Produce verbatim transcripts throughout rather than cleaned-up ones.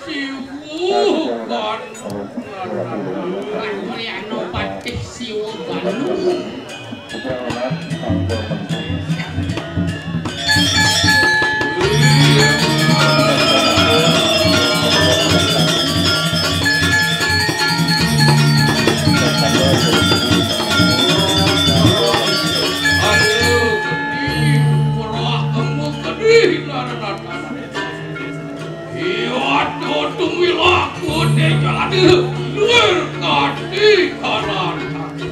Ibu kan Patih Siwa Ganu. Ayo, sedih, murah, kamu sedih, nana, nana. Iya, tutung wilaku, dek, adi, luar, kati, kanan, kaki.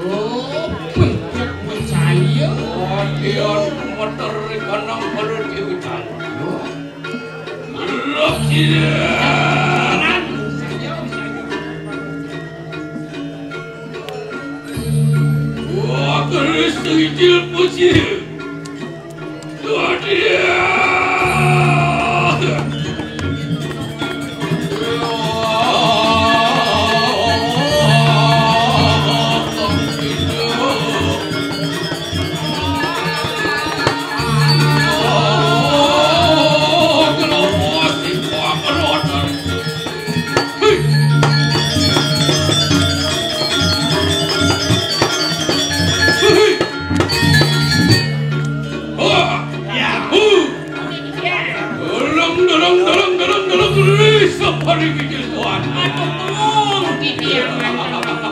Oh, pencet percaya. Adian kumater kanang pada diutan. Lok sini. Wah, keris tengicil puji. Adian. Dorong, dorong, dorong, dorong, dorong, wih, sapari kecil tuan. Aduh, tolong, titiang,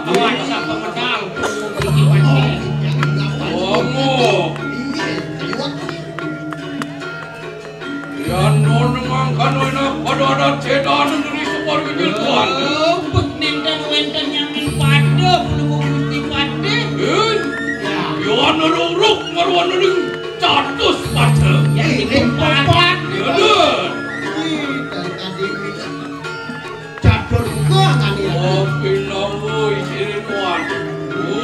kuat, sapa medal, tolong, titiang. Ngomong. Yan non mangkano enak pada adat setan dari separ kecil tuan. Oh, bet nenten wenten nyamin pada bulu gusti pada. Eh, ya. Yan ruruk maruan ning catus pada. Ya, ini papat. Ya, deh. Ih, dari tadi minum. Catur kangane. Oh, pinawu isine nuan.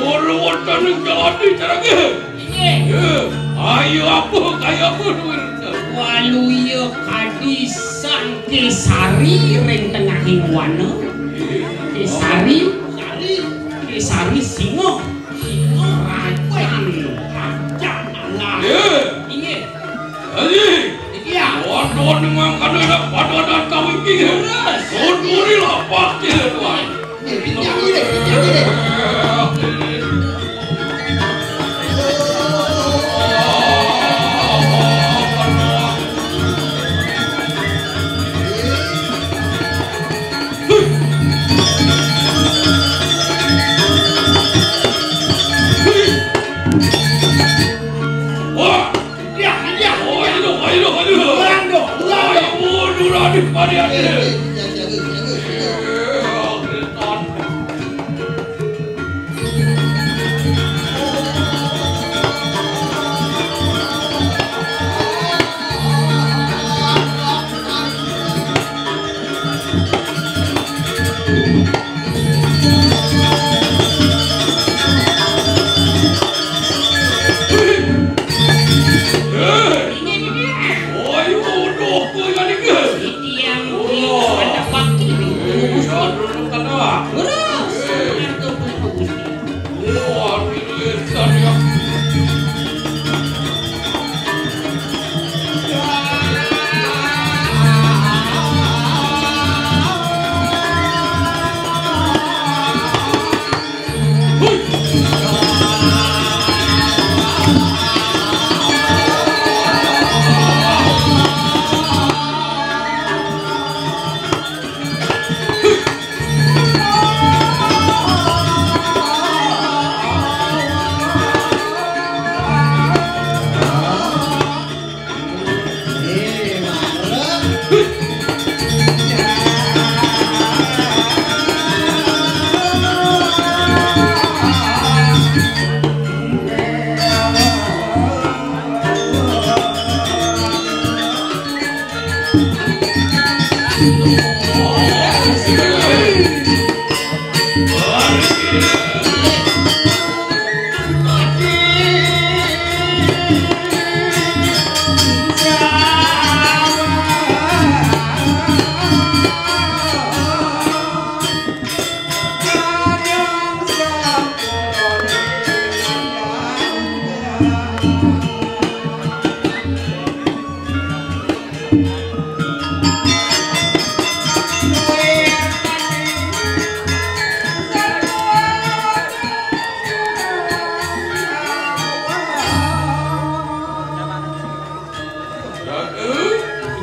Ora wonten ing jalane carane. Inggih. Eh, ayo apa kaya apa nuwirta? Waluya kadi Sang Kesari ring tengahing wana. Kesari, Sari, Kesari singa. Rajan, rajan. Iya. Inggih. Aji. Iki ya. Waduh, dengan kada ada pada datang iki. Terus. Soduri lapak dia, tuan. Ini, ini, ini, ini. Wah, iya, iya. Oh, ayo, ayo, ayo. Pulang dong, pulang dong. Ayo, mundur, aduh, mari, aduh. Iya, iya, iya, iya, iya.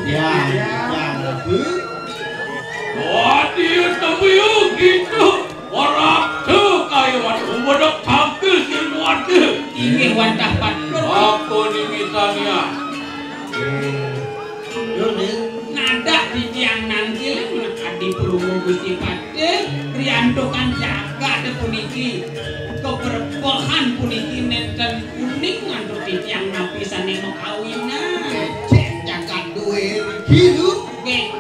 Ya, ya, Bu. Wadi tembiu gitu. Ora tuh kayak mana udah tampil si Wadi. Inggih wantah patut. Apa nih misalnya? Yo, Ning. Nadak titiang nangkil menek adi Palungguh Gusti Patih, riantukan jagat puniki. Keberkahan puniki nenten uning antuk titiang napi sane makawinan. Becek jagat duwe gitu. Becek.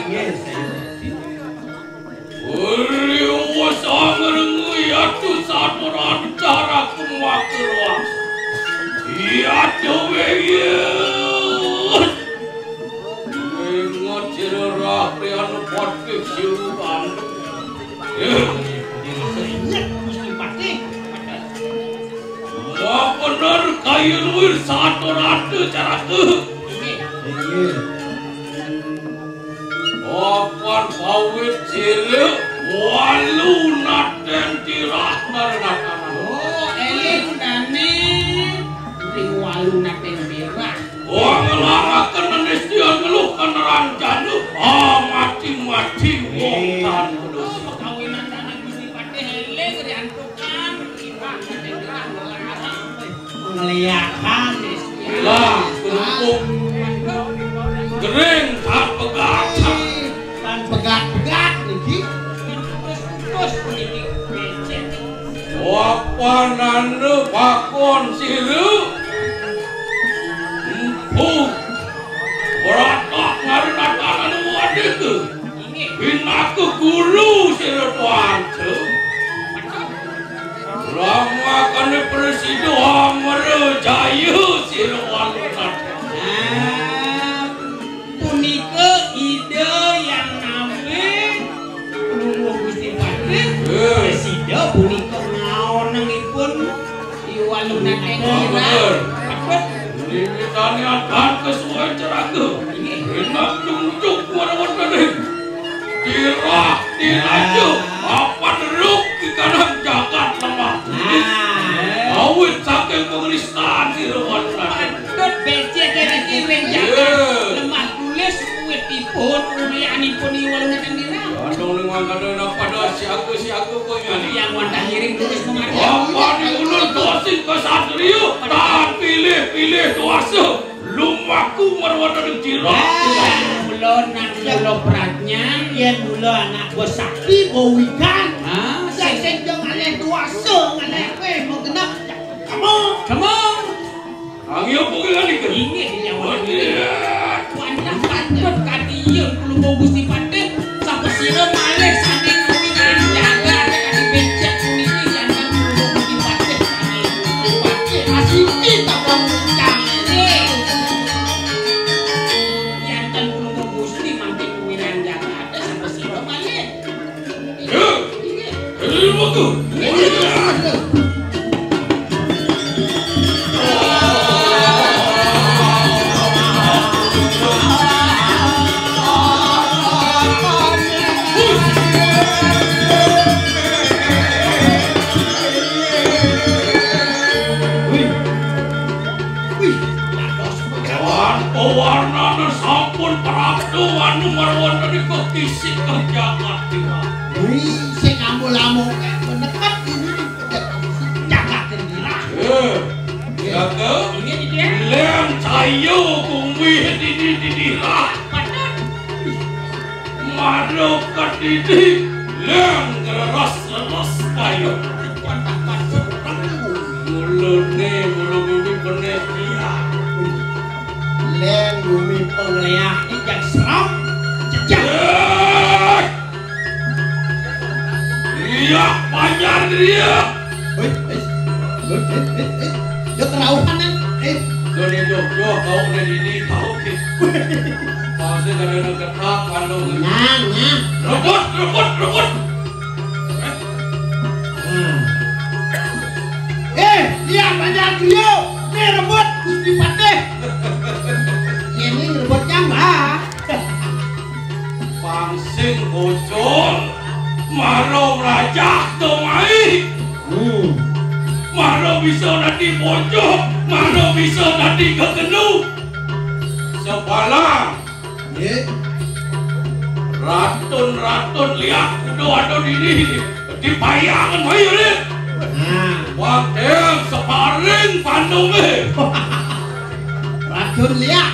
Yes. Uli wis angrengui atu saturan cara kumakeruas. Iya dewe yes. Ingat jererah prianu patik sirukan. Ingat Gusti Patih. Wah bener kayu luwir saturan caraku. Inggih. Papan pawit cilik walu naten tirah narnatanan. Oh, eling dane ring walu naten tirah. Oh, ngelaraken nenistian ngeluh kaneranjana. Ah, mati-mati wong tan kudu. Kawinan anak Gusti Patih eling riantukan tirah naten tirah ngelarang. Ngliakan. Lah, kerupuk. Gering, tak pegat. Tan pegat-pegat niki. Wapanane bakon siru. Empu. Beratak ngarunatakan wadih. Inggih. Pinaka guru sira tuanca. Ramakane prasida amra jaya sira walunan. Nah, punika Ida yang nami Palungguh Gusti Patih. Eh. Prasida punika ngaonengipun Iwalunateng. Bener. Wiwitane adan kesuwen ceraga. Inggih. Enak tungcuk wara-waraning. Tirah, tiraja, papan ruk di kadang jagat lemah. Nah. Awit saking penglistan di Iwalunateng. Patut becik kene kiring jagat. Iya. Lemah tulis witipun ulianipun Iwalunateng dina. Andong ning mangkana pada siaga-siaga kok nyani. Yang wantah ngiring tulis mengarti. Apa di ulun dosin kesatria, tak pilih-pilih kuasa. Lumaku marwana ning tirah. Nah, mula nang mula pradnyan, yen mula anak bos sakti, bawikan. Ah, sing, sing, sing, ngalih kuasa, ngalih kowe, mau genep. Kamu. Kamu. Angin apa ki ngandika? Inggih, nyawa. Oh, iya. Wantah patut kadiya Palungguh Gusti Patih, sapa sira malih saking kawinan jagat kadi becik puniki janten Palungguh Gusti Patih saking Gusti Patih asiki tapa muncang. Inggih. Janten Palungguh Gusti mangkin kawinan jagat sapa sira malih. Wih, wih, dados pejalan pewarnane sampun prapta wanu marwana nika kisik jagat dewa. Wih, sing ambo-ambo meneket ini jagat dewa. Eh, jaga. Ini dia. Leng saya kumbih dini dini lah. Patut. Mara kadidi leng leres-leres kaya. Mulane mula bumi penek iya. Leng bumi pengleah ijak seram. Jejak. Eh! Iya, panjang dia. Hei, hei. Hei, hei, hei, hei. Dia kerauhan, eh. Eh. Dia ni, dia, dia, kau ni, ni, ni, kau ni. Pasti ada nak ketak, kalau. Nah, nah. Rebut, rebut, rebut. Nah. Eh, iya, panjang dia. Ni rebut, Gusti Patih. Ini rebut nyambah. Pang sing bocor, mara mlajah to mai. Hmm. Mara bisa dadi bocor, mara bisa dadi gegenu. Balang. Nggih. Ratun-ratun liak kudu ada dini. Dipayangan bae, Rit. Nah. Waktén separing pandungé. Ratun liak.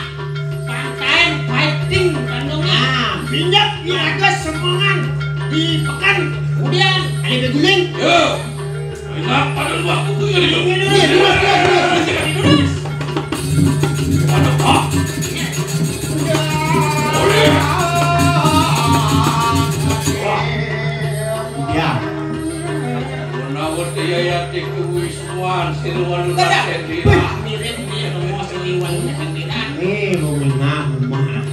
Pantaén fighting pandungé. Nah, minyak iraga semengan di pekan. Kemudian, ada beguling. Ya. Enak pada dua kuku ya, yuk. Iya, terus, terus, terus. Ada apa? Iya. Menawa daya yati kewisnuan, siluan lunas. Mirip nih, rumah seliwan gendera. Nih, rumah, rumah.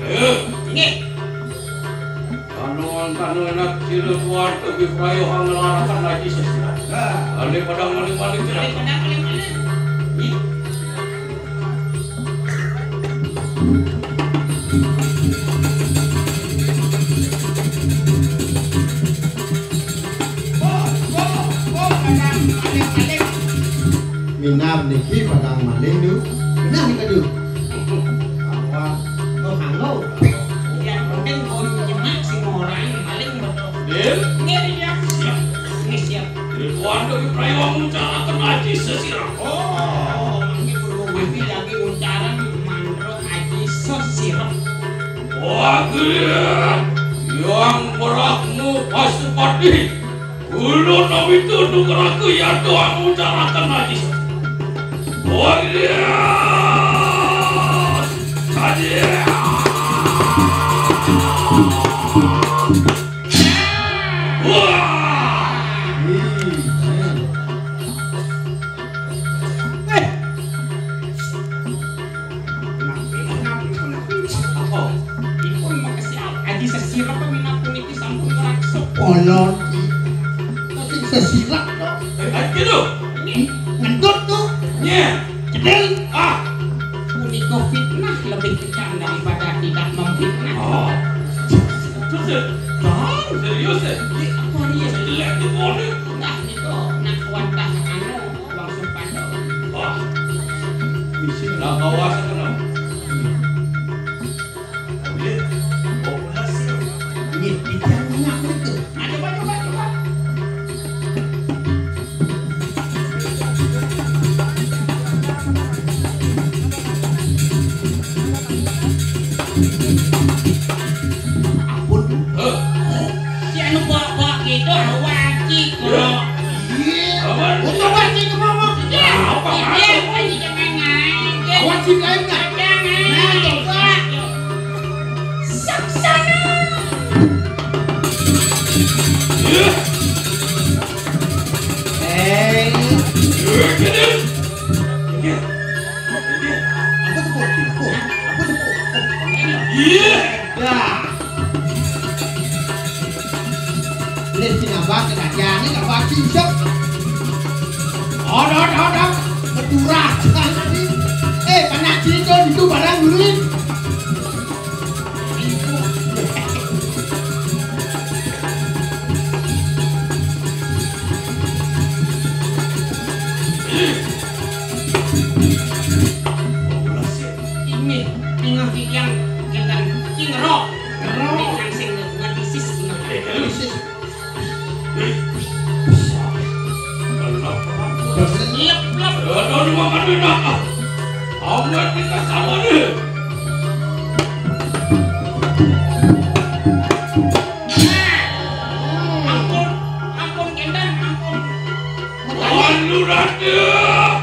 Eh. Ini. Anu angkana anak sira kuat kebiprayohan nglarakan aji sesira. Nah. Ane padang maling-maling. Ane padang maling-maling. Ih. Minab niki padang maling, Du. Minab nika, Du. Awak. Oh, halo. Yang penting kon nyemak si orang maling betul. Bil? Nggih, iya. Siap. Nggih, siap. Bil, kuwi prayoga ngucaraken aji sesirah. Oh, mangke perlu mati lagi ngucaran mandro aji sesirah. Wah, gila. Yang berahmu Pasupati. Kulo nawita nugraha yadwa ngucaraken aji. Wadiah! Aji! Wah! Eh. Apa? Ipun makesiab. Aji sesirep minat puniki sampun ngrangsup. Kolon. Sing sesirep to. Eh, eh, gitu. Ini ngentut tuh. Iya. Jedel. Ah. Punika fitnah lebih kejam daripada tidak memfitnah. Oh. Terus, eh, serius, eh? Ini apa dia? Jelek tuh, Boni. Nah, itu nak wantah anu. Langsung panjang. Wah. Bisi lah kawas kena. Oke. Populasi. Ini kita minyak itu. Nah, coba, coba, coba. Ampun. Heh. Si anu bawa-bawa gitu, awak cik. Ya. Iya. Aman. Untuk wajib ke mama. Iya. Apa? Iya, wajib ke mana? Wajib lain nggak? Jangan. Nah, coba. Saksana. Iya. Eh. Iya, bener. Iya. Iya. Apa tuh, Pur? Pur? Apa tuh, Pur? Iya. Dah. Ini sing abang kena jani, abang cincok. Odot, odot. Beturah. Eh, panak cincok itu barang dulu. Ini, tinggal tiang, jangan king rock. Rock. Yang sing ngedisis, ngedisis. Lep, lep. Amat kita kalah ni. Ampun, ampun, Kendan, ampun. Anu, Raden.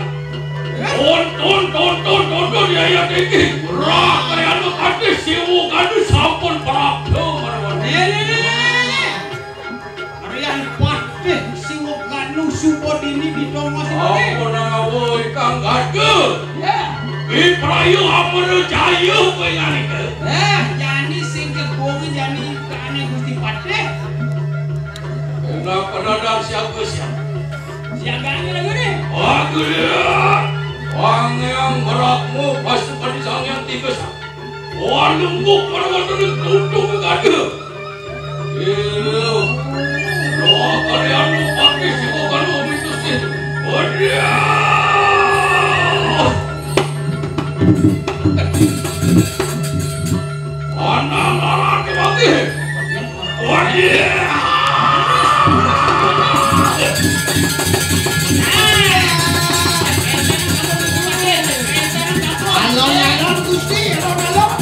Tonton, tonton, tonton, ya, ya, tinggi. Rak, kaya anu, kati siwu, kati sampun, Prabu, marawan. Nih, nih, nih, nih, nih. Rian Patih Siwaganu Subodini di Dongos ini. Apa nawa ikang gaga? Ya. Di Prayu Amara Jaya kowe ngalika. Eh, jani sing kebungi jani kane Gusti Patih. Kenapa dadang siaga siap? Siagane lagi nih. Aku lihat. Wangiang beratmu pasukan di sang yang tiga sak. Walungku para wonten ing kluthuk kekadhe. Iya. Roh kalian mupati sing karo mitus sih. Waduh. Ana lara kewati. Wah, iya. Alon-alon, Gusti, alon-alon.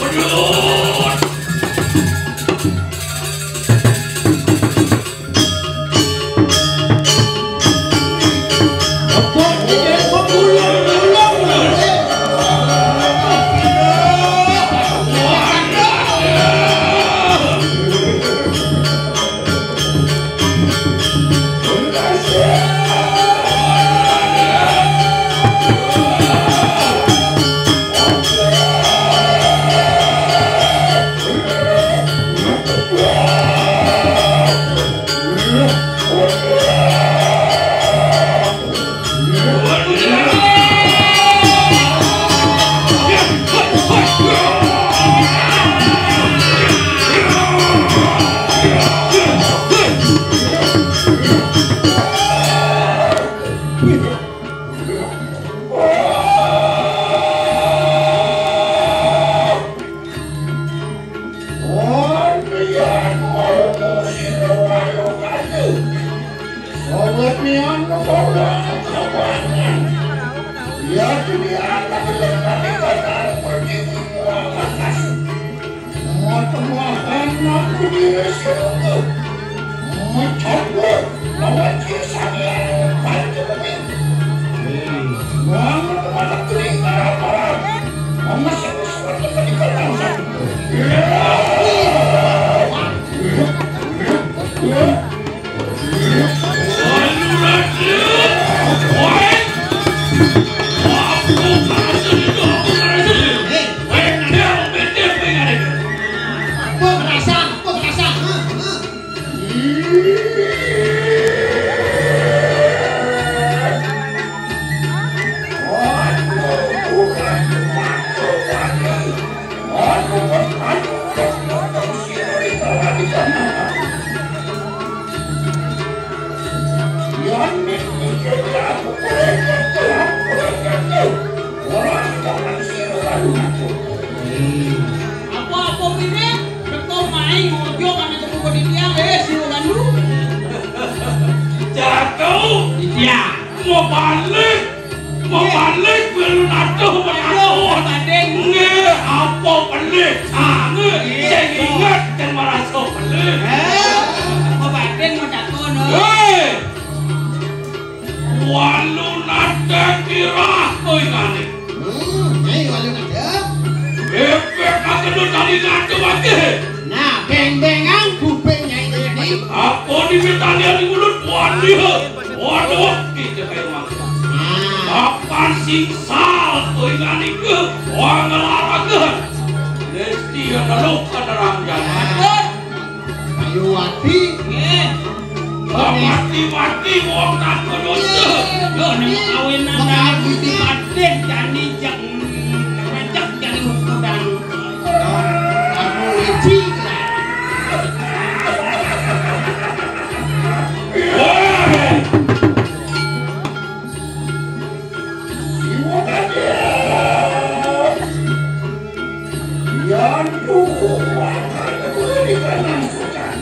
Waduh. Apa-apa mirip, teko main ojo kan ketemu kok di tiang, eh, si Rolandu. Jatuh. Iya. Mau balik. Mau balik, belum atuh, mau atuh. Apa banding? Nggih, apa pelih? Ah, nggih. Iya. Sing inget, sing merasa pelih. Eh, apa banding mau takon, eh? Hei. Walu nadé kirah kowe ngene. Hmm, nyai walu nadé. Bébék aku tadi ngaco wae. Nah, beng-bengan kuping nyai iki. Apa dimitani ati mulut wani? Waduh, kita kayak mangsa. Nah. Kapan sing sal kowe ngene iki? Wah, ngelarang. Lesti ya, lalu kenerang jalan. Ayo ati. Nggih. Mati-mati wong tak kudu. Yo, nek kawinan Gusti Patih jani jek rancak jani mukudang. Aku licik. Woi. Yan tuku makan kudu di kanan sucan.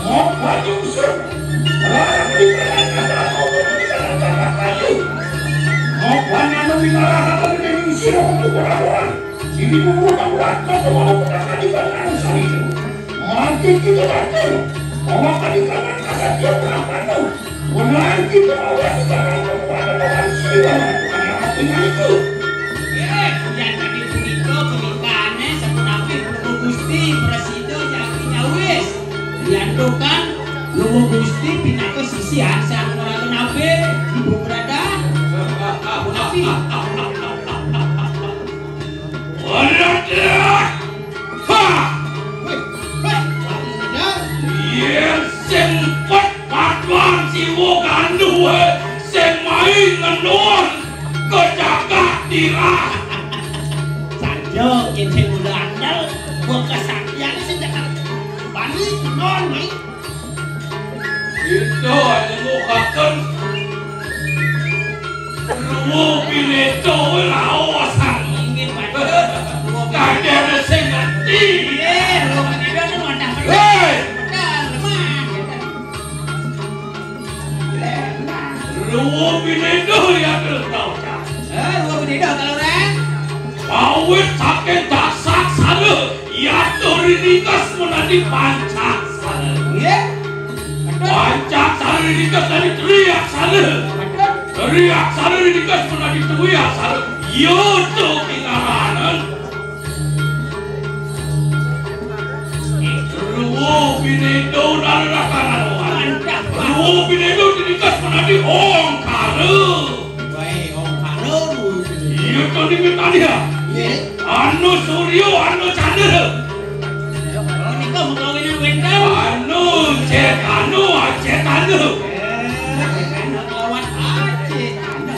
Mau maju sun. Larang di kanan kata mau di kanan kata maju. Mau pananu di neraka mau di sini untuk orang-orang. Sini dulu tak buat mau mau kita di kanan sini. Mati kita batu. Mau makan di kanan kata dia berapa tuh? Menanti bahwa kita akan membuat orang sila dengan itu. Eh, yang tadi punika pernikahannya sepenapi Putu Gusti Prasida Jati Jawis. Diantukan Luwu Gusti pinaka sisi sang Ratu Nabe, Ibu Berada. Punapi. Berada. Ha! Wih, wih, Berada. Yen sing pet Patuan Siwa Ganduh, eh, sing mai ngenun kecakak tirah. Sanjo, yen sing udah andel, gua kesaktian sing cakak. Bani, non, mai. Itu aja ngukaken. Ruwo bineda raosan. Inggih, Pak. Kadene sing ngerti. Nggih, ruwo bineda niku wadah. Hei! Betul, lemah. Ruwo bineda ya, betul. Eh, ruwo bineda, kalau ora. Awit saking dasaksara, yatur ringkes menadi pancaksara. Nggih. Pancaksara ringkes dari triaksara. Triaksara ringkes menadi twiaksara. Yoto kinaranan. Ruwo bineda narakanan. Ruwo bineda ringkes menadi ongkara. Wae, ongkara ruwo bineda. Iya, to ning tadi ya. Nggih. Anu surya, anu candra. Oh, nika mekawinan wenten. Anu cetana, acetana. Eh, cetana lawan acetana.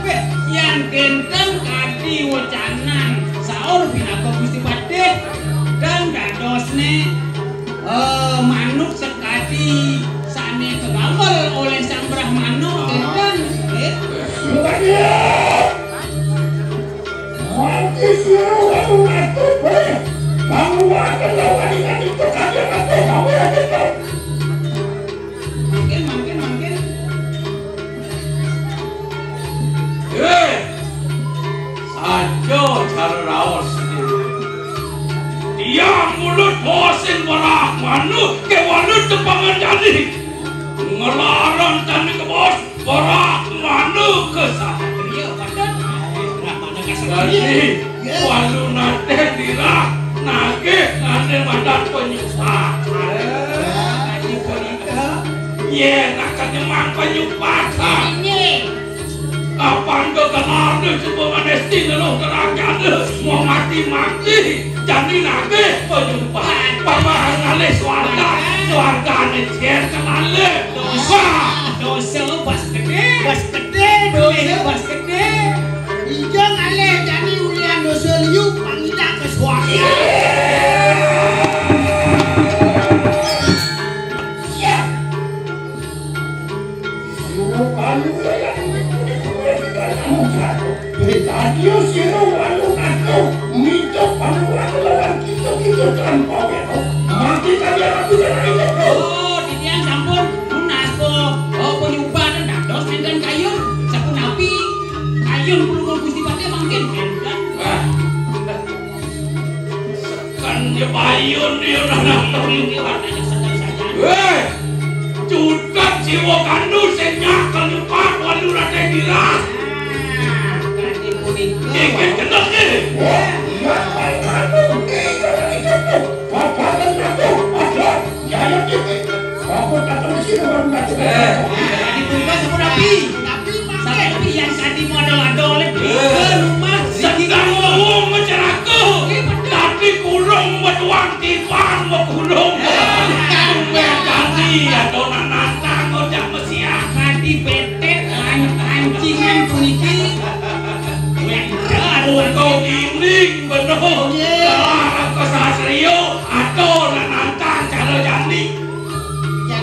Weh, yang kenten kadi wecanan saur pinaka Gusti Patih dan dadosne, eh, manuk sekadi sane kegamel oleh Sang Brahmana, kenten, eh? Mati sira wau ngatur bae. Panguwatan lawan ingat itu kabeh kabeh gawe aja to. Mangkin, mangkin, mangkin. Eh, saja cara raos ini. Tiang mulut dosin warah manu ke walut tepangan jadi. Ngelaran tani kebos. Brahmana kesatria, Pak. Brahmana kesatria. Dadi, walu nate dirah, nagih nate madan penyupahan. Dadi punika. Yen akan nyemang penyupahan. Inggih. Kapan kekenalne coba manesti ngeluh terang jane, mau mati-mati. Jani nagih penyumpahan, pamahan ngalih swarga, swargane jer kenalih. Dosa, dosa bas gede, bas gede, dosa bas gede. Ijo ngalih jani ulian dosa liu, pangidak ke swarga. Iya. Sira paling sayang. Dadi sira walu ngaku minta panguwatan lawan kita-kita tanpa wéto. Mati kalian aku jalan ini. Oh, titiang sampun menasko. Oh, penyumbatan dados nénten kayun. Sapunapi kayun pelungguh Gusti Patih mangkin nénten. Wah. Kan nyebayun dia ora nonton ini warnanya sedang saja. Wéh, cutet jiwa kandu sing nyakel nyupat walu Raden Dirah. Nah, kadi punika. Iki gendut iki. Wah, iya, Pak Ratu. Iya, Pak Ratu. Bapak Ratu, aduh, ya, ya, iki. Bapak datang ke sini baru datang. Eh, kadi punika sampun rapi. Tapi, Pak, tapi yang kadi modal-adol iki. Eh. Ke rumah sedang ngomong menceraku. Iya, betul. Tapi kurung betuang Ipan mengulung. Tumbén kali adonan nantang ojak mesiah. Kadi betet lan-, lancingan puniki. Wénten. Untung iling bener. Nggih. Dalam kesasrio adonan nantang cara jani. Ya,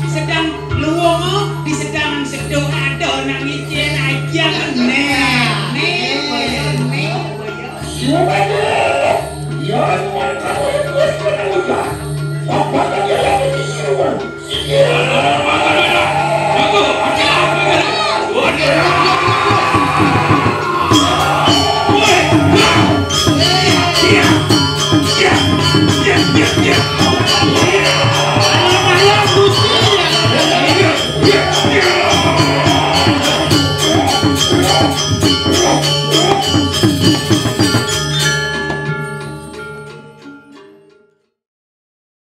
sedang luwung di sedang sedo adonan ngicén aja. Né, né, boyo, né, boyo.